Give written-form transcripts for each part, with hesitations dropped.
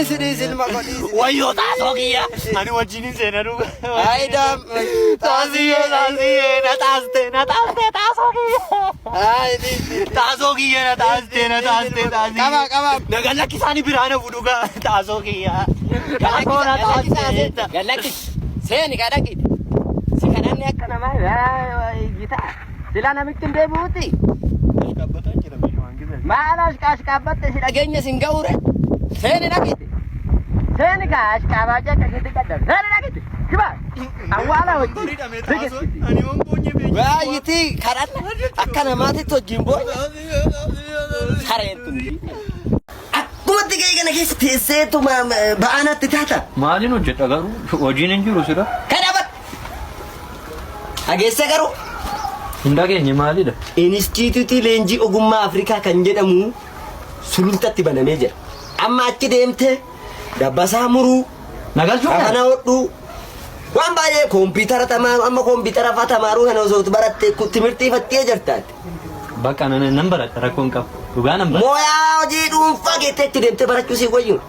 Dhiisi dhiisi ilma koo dhiisi. Wayyoo xaasoo kiyya. Ani wajjin hin seena dhuga. Ayidaam. Xaasiyyee xaasiyyee na xaaste na xaaste xaasoo kiyya. Ayi dhiisi. Xaasoo kiyya na xaaste na xaaste xaasiyyee. Qaba qaba. Nagaan lakkisaanii biraa na fuudhu xaasoo kiyya. Xaasoo na xaaste. Galakkis. Seeni kadhaqi. Si kadhanni akka namaa gitaa. Silaa namitti hin deebi'uuti. Maal ashqaashqaabbatte si dhageenya sin ga'uure. Seeni dhaqite. Seeni kaa ashqaabaacee akkasitti gaddan. Seeni dhaqite. Kiba. Awwaala hojii. Waayitii kadhanna akka namaatitti hojiin boonya. Sareen tun. Akkumatti ga'ee kana keessa teesseetu ba'aanaatti taata. Maaliin hojjedha garuu hojiin hin jiru sira. Kana bar. Dhageessee garuu. Hin dhageenye maalidha? Inistiitiyuutii Leenjii Ogummaa Afrikaa kan jedhamu Sulultatti banamee jira. Amma achi deemtee dabbasaa muruu, Na galchuu kafana hodhuu, waan baay'ee kompiitara tamaaru amma kompiitara fa'aa tamaaruu kana osoo baratte timirtii fattee jirtaati. Bakka nan baradha rakkoon qabu. Dhugaa nan baradha. Mooyaa hojii dhuunfaa keetti achi deemtee barachuu si wayyu.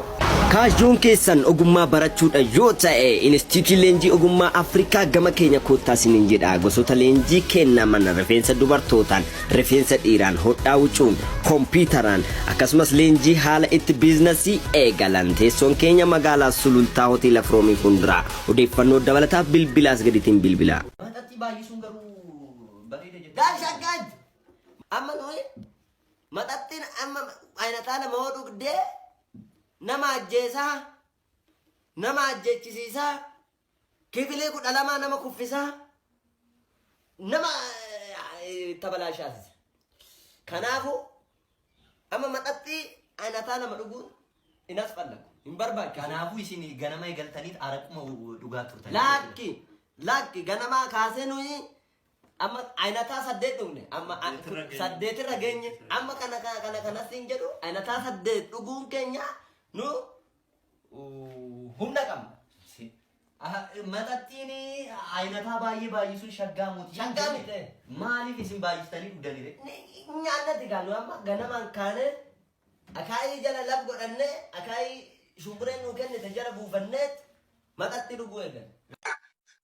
Kaayyoon keessan ogummaa barachuudha yoo ta'e Inistiitiyuutii Leenjii Ogummaa Afrikaa gama keenya koottaa isiniin jedha. Gosoota leenjii kennaman rifeensa dubartootaan, rifeensa dhiiraan, hodhaa huccuun, kompiitaraan akkasumas leenjii haala itti biiznasii eegalan. Teessoon keenya magaalaa Sulultaa Hoteela Firoomii fuuldura. Odeeffannoo dabalataaf bilbila as gadiitiin bilbilaa. Maxxansi baay'isuun garuu bareeda jettee. Gaal shaggaaj! Amma nuyi maxaxxiin amma ayinataa nama hoo dhugdee nama ajjeesaa, nama ajjeechisiisaa, kifilee 12 nama kuffisaa, nama tabalaashaasisa. Kanaafuu amma maxaxxii ayinataa nama dhuguun hin asfallagu, hin barbaachisu. Kanaafuu isin ganama eegaltaniit araquma dhugaa turtan. Lakki lakki ganamaa kaasee nuyi amma ayinataa 8 dhugne amma saddeetirra geenye amma kana kana kana kanas hin jedhu ayinataa 8 dhuguun keenya nu humna qabna. Maxaxxiin ayinataa baay'ee baay'isuun shaggaa mootii. Shaggaa miti. Maaliif isin baay'istanii dhugdanire? Nyaannati gaa nu amma ganamaan kaanee akaayii jala laf godhannee akaayii shumbureen nuu kennite jala buufannee maxaxxii dhuguu eegalle.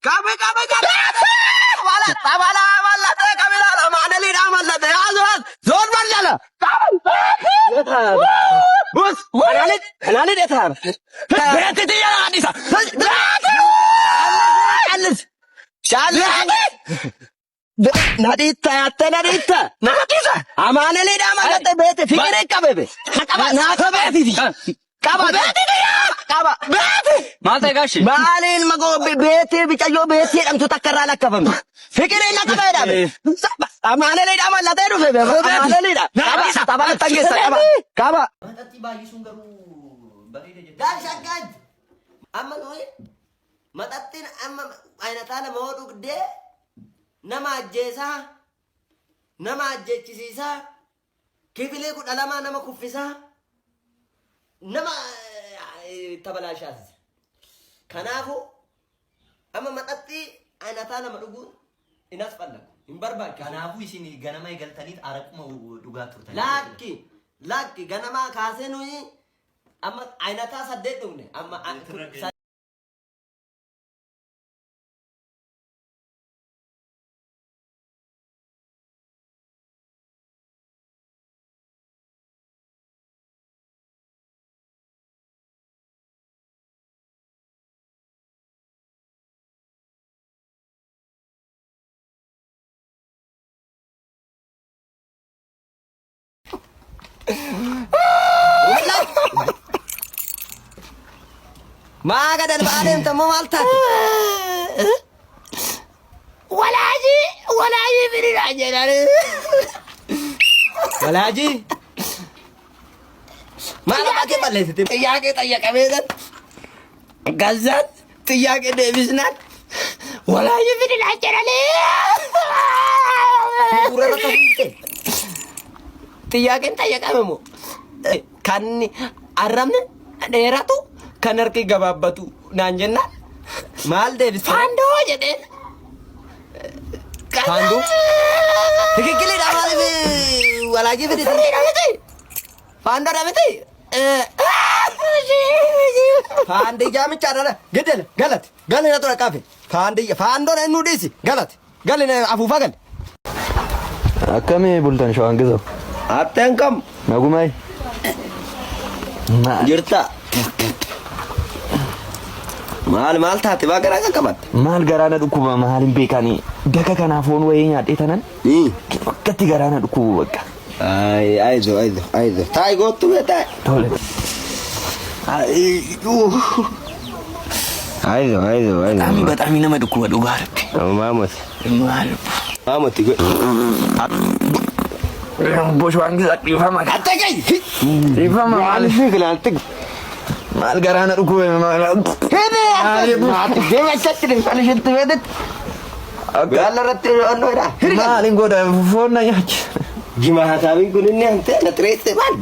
Qabe qabe qabe. Wala tabala wala te kabila la manali da mallate azwan zon mallala. Bus kanali kanali de tar. Berarti dia hadisa. Allis. Shaalli. Nadhiitta yaatte nadhiitta. Nadhiisa. Amaanelii dhaa mallatte beete fiqiree qabebe. Naa qabeeti. Qaba beeti qaba. Beeti. Maal ta'e gaashee? Maali ilma koo beetee bicayyoo beetee jedhamtu takka irraa lakkafame. Fiqiree na qabee dhabe. Amaanelii dhaa mallatee dhufe. Amaanelii dha. Qaba tapha tangeessa qaba. Qaba. Maxaxxii baay'isuun garuu bareeda jettee. Gaal shaggaaj. Amma nuyi maxaxxiin amma ayinataa nama hoo dhugdee nama ajjeesaa, nama ajjeechisiisaa, kifilee 12 nama kuffisaa, nama tabalaashaasisa. Kanaafuu amma maxaxxii ayinataa nama dhuguun hin asfallagu, hin barbaachisu. Kanaafuu isin ganama eegaltaniit araquma dhugaa turtan. Lakki lakki ganamaa kaasee nuyi amma ayinataa 8 dhugne amma Maa gadan ba'aa deemta immoo maal taate? Walaajii walaajii firiidhaan jedhan. Walaajii? Maal abbaa kee balleessite? Xiyyaaqee xayyaqamee san gazzaan xiyyaaqee deebisnaan walaajii firiidhaan jedhanii. Bu'uura irra ta'uu Xiyyaaqeen xayyaqame moo kan arrabni dheeratu kan harki gabaabbatu naan jennaan Maal deebiste? faandoo jedheen. Faandoo? Tikikkiliidha maaliif walaajii fidite? Sirriidha miti. Faandoodha miti? Faandiyyaa michaadha. Giddele galati. Gali na tura qafe. Faandiyya faandoon eenyu dhiisi galati. Gali na afuufaa gali. Akkamii bultan shawaan gizaw? Atteen kam Nagumaay. Maal jirta? Maal maal taate baa garaa kan qabatte? Maal garaa na dhukkuba maal hin beekani. Daka kanaa foon wayii nyaadhee tanan akkatti garaa na dhukkubu bakka. Ay, ayzo, ayzo, ayzo. Taa'i goottu bee taa'i. Tole. Ayzo, ayzo, ayzo. Ani በጣም nama dhukkuba dhugaa rabbi. Maamoti. Maal. Maamoti godhi. Obbo Shawaan Gizaa dhiifama. Atte gai! Dhiifama maal Maal maal garaa na dhukkube maal. Hede! Deema achatti deemsanii isheetti beetetti. Gaala irratti onnoo dha. Maal hin godha foon na nyaachisa. Jima hasaabiin kun inni hante na xireesse maal?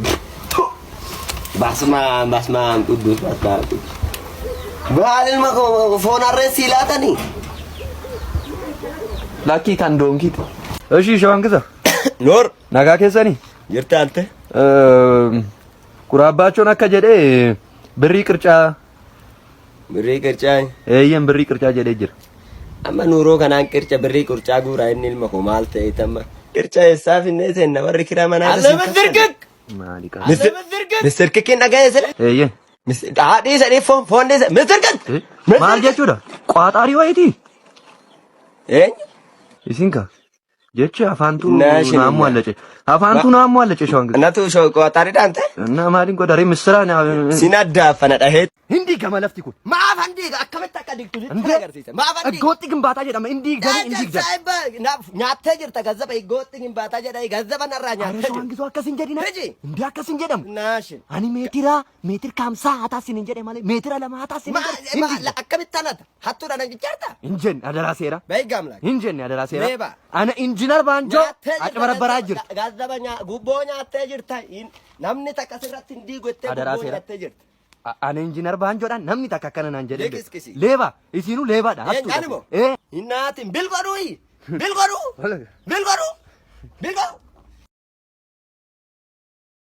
Basmaan basmaan quddus basmaan quddus. Maal ilma foon harree sii laatanii? Lakkii kan doonkiiti. Ishii Shawaan Gizaa. Noor. Nagaa keessanii? Jirta ante? Quraabbaachoon akka jedhee birrii qircaa Birrii qircaa. Eeyyan birrii qircaa jedhee jira. Amma nuuroo kanaan qirca birrii qircaa guuraa inni ilma koo maal ta'e tamma. Qirca eessaa finnee seenna warri kiraa manaa. Maali qaba? Mister Kikkiin dhaga'ee sila? Eeyyan. Haadhii sadii foon foon dhiisa. Mister Kik! Maal jechuudha? Qaaxaarii wayitii? Eenyu? Isin ka? Jechi afaantu Naashin naammoo allace. Afaantu naammoo allace shawaan gizu. Natu qaaxaarii ta'e? እና maaliin godha ree misiraan Sin addaaffana dhahee. Hindi gama lafti kun. Maaf handiiga akkamitti akka diigtu sitti agarsiisa. Maaf handiiga. Higgootti gimbaataa jedhama. Hindi gama hindi gama. Nyaattee jirta gazzaba higgootti gimbaataa jedha gazzaba narraa nyaattee Shawaan jirta. gizuu akkas hin jedhina. Riji. Hindi akkas hin jedhamu. Naashin. Ani meetira meetir kaamsaa hataa sin hin jedhe malee meetira lama hataa sin hin jedhe. Hin diigda. Akkamitti anata? Hattuudha nan jecharta? Hin jenne adaraa seera. Beekamla. Hin jenne adaraa seera. Leeba. Ana injinar Baanjoo acabarabbaraa jirta. Gazzaba gubboo nyaattee jirta. Namni takka sirratti hin diigu jettee Adaraa gubboo seera. nyaattee jirta. Ana injinar Baanjoodhaan namni takka akkana naan jedhe. Leeqiskisi. Leeba isiinuu leebaadha. Eenyu animo? Ee. Hin naatin bil godhuu. Bil godhuu. Bil godhuu. Bil godhuu.